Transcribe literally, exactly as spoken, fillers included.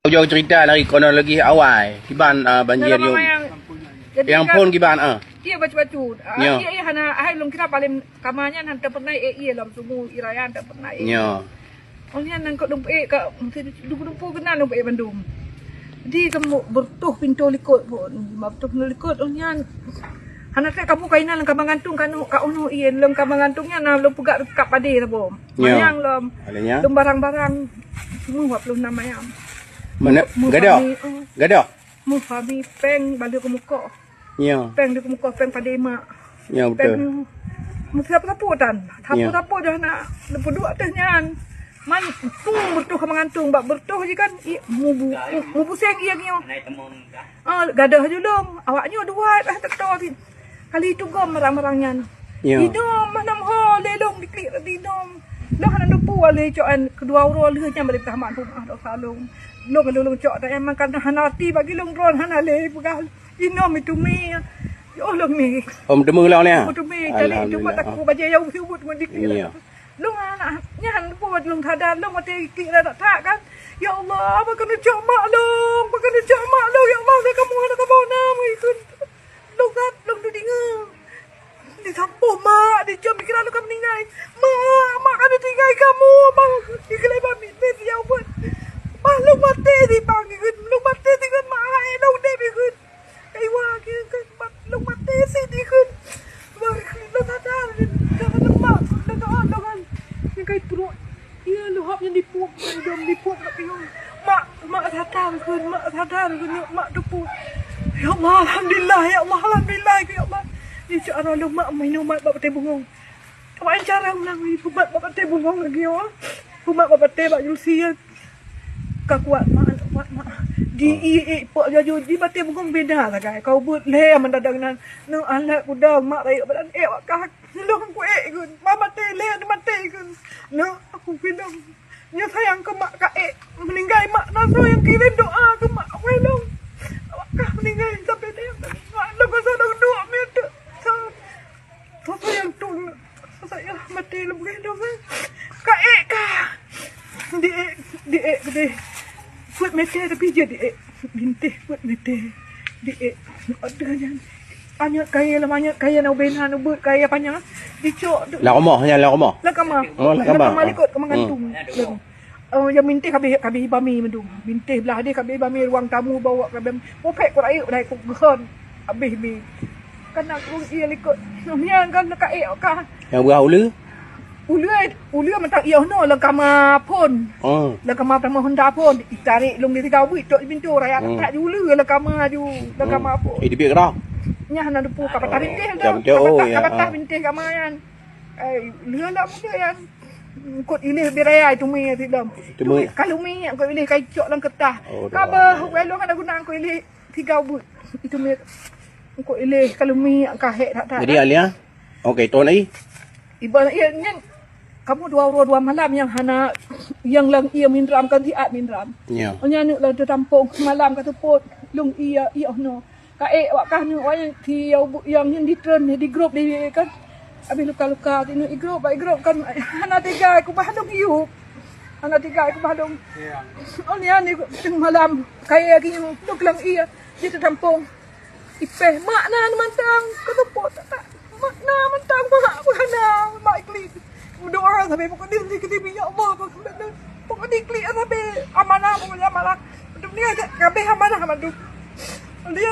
Ujong cerita dari kronologi awai, kiban, ah, banjir. Dalam nyoe. Yang, jadi yang kan phon kiban, ah. Iya, bacut-bacut. Ah, nyo. Iya, iya, hana, hai lôn kira paling kama nyan hana pernah, eh, iya, lom sumu iraya hana pernah, eh. Nyo. Oh nyan nang kok dumpeuk, eh, ka dumpeuk-dumpeuk keunan dumpeuk, eh, bandum. Di kamoe bertuh pintoe likot pun, bertuh pintoe likot, oh nyan. Hana trek kamoe kainan lôn kama gantung, kanu, ka unoe, iya, lôn kama gantung nyan, na lôn peugah kap padé saboh. Nyo. Mayang lom. Alenya? Lôn barang-barang, semua dua puluh enam mayang. Mana? Mu-, gadoh? Mufami, oh. Gadoh? Mufami peng balik ke muka. Ya. Peng di muka, peng padé mak. Ya, betul. Peng, mesti sapu-sapu tan. Ya. Sapu-sapu dah nak leupuduk atas nyan. Man, tung bertuh ka meugantung. Bak bertuh je kan, i, mubu-, mu-, mubuseng iya nyoe. Ah, gadoh julung. Awak nyoe dua, eh, tak tahu. Kali itu gom marang-marang nyan. Ya. Inom, manam ho, lelong diklik tadi inom. Dah hana dupu wale cok an kedua uroe lheueh nyan balik tamat rumah dosa long. Long lelong cok dah emang kan hana hati bagi long ron hana le peugah. Inom itu mi. Ya Allah mi. Om temu lah ni. Itu mi. Kali itu buat aku baca yang usibut ngon diklik. Ya. Long anak nyan buat long sadar long mati diklik dah tak kan. Ya Allah, apa kena cok mak long, apa kena cok mak long. Ya Allah, dah kamu hana kamu nama ikut. Lôn that lôn teudeungoe. Disampôh mak, dicok pikiran lôn ka meuninggai. Mak, mak ka neutinggai kamoe, mak. Dikeulai bak miet lé siat buet. Mak, lôn maté si bang ikheun, lôn maté si ikheun, mak hai lôn udép ikheun. Kaiwa ikheun, mak, lôn maté si ikheun. Mak, lôn sadar, lôn mak, lôn doa dengan nyan kai pruet. Iya, leuhop nyang dipuet, dom dipuet mak piôh. Mak, mak sadar kheun, mak sadar kheun, mak teupeu. Ya Allah, alhamdulillah, ya Allah, alhamdulillah, ya Allah. Insya Allah, lôn mak minum mat bak batée bungong. Awak cara ulang ni, pumat bak batée bungong lagi, ya Allah. Pumat bak batée bak julusi, ya. Ka kuat, mak, kuat, mak. Di, i, i, pok jaju, di batée bungong beda sagai. Kau buet lé, mandadang nan. Neu alat kudang, mak rayeuk badan, eh, awak kah. Lôn kuék kheun, ma maté lé, maté kheun. Neu aku kheun lôn. Nyoe sayang keu mak ka ék, meuninggai mak na soe nyang kirém doa keu mak wai lôn. Awak kah meuninggai sampai lé. Mak lôn ka sadang duek meuteuk. Sa-, soe nyang tueng. Soe nyang maté lôn kheun lôn. Ka ék kah. Di ék, di ék deh. Buet meuté tapi jeuet di ék. Bintéh buet meuté. Di ék. Aduh nyan. Anyot kayée lam anyot kayée na ubena na ubeut kayée panyang. Dicok tu. Lam rumoh nyan, lam rumoh. Lam kama. Oh, lam kama. Lam kama likot kama gantung. Oh, nyang bintéh kabeh, kabeh bami mandum. Bintéh blah deh kabeh bami ruang tamu bawa kabeh. Popek ku rayeuk dai ku geuhon. Habéh mi. Kana ku ie likot. Nyan kan ka ék ka. Nyang beurah uleue? Uleue, uleue mantong iôh noe lam kama phon. Oh. Lam kama pertama Honda phon. Itarek lôn di tiga ubeut tok pintu raya. Hmm. Tak ju uleue lam kama ju, lam kama phon. Eh, dibiet keudroe? Nyan hana dupu ka patah bintéh tu. Ka patah, oh, ka patah bintéh kama nyan. Eh, uleue lam muda nyan. Eungkôt ileh biraya itu mi sidom. Itu mi. Kalau mi eungkôt ileh kai cok lam keutah. Oh, ka beuh, wai lôn hana guna eungkôt ileh tiga ubeut. Itu mi eungkôt ileh kalau mi ka hék that-that. Jadi, Alia, Okey, tuan ai. Iban iya nyan kamoe dua uroe dua malam nyang hana, nyang lam ie mindram kan siat mindram. Ya. Nyan neuk lam teudampong malam ka seupôt lôn ie, ie noh. Ka ék awak kah neuk wayang si nyang nyan ditreun di grup di kan. Habis luka-luka di grup, bak grup kan hana tega kubah lôn hiup. Hana tega kubah lôn. Ya. Oh nyan ni tengah malam kaya lagi nyan lôn lam ie di teudampong. Ipeh mak na mantong, keuteupot tak. Mak na mantong, mak bukan na, mak iklik. Berdoa sampai pokok dia, dia kata, "Ya Allah, pokok dia, pokok dia iklik sampai amanah, pokok dia amanah." Untuk dia, kabeh amanah, amanah. Dia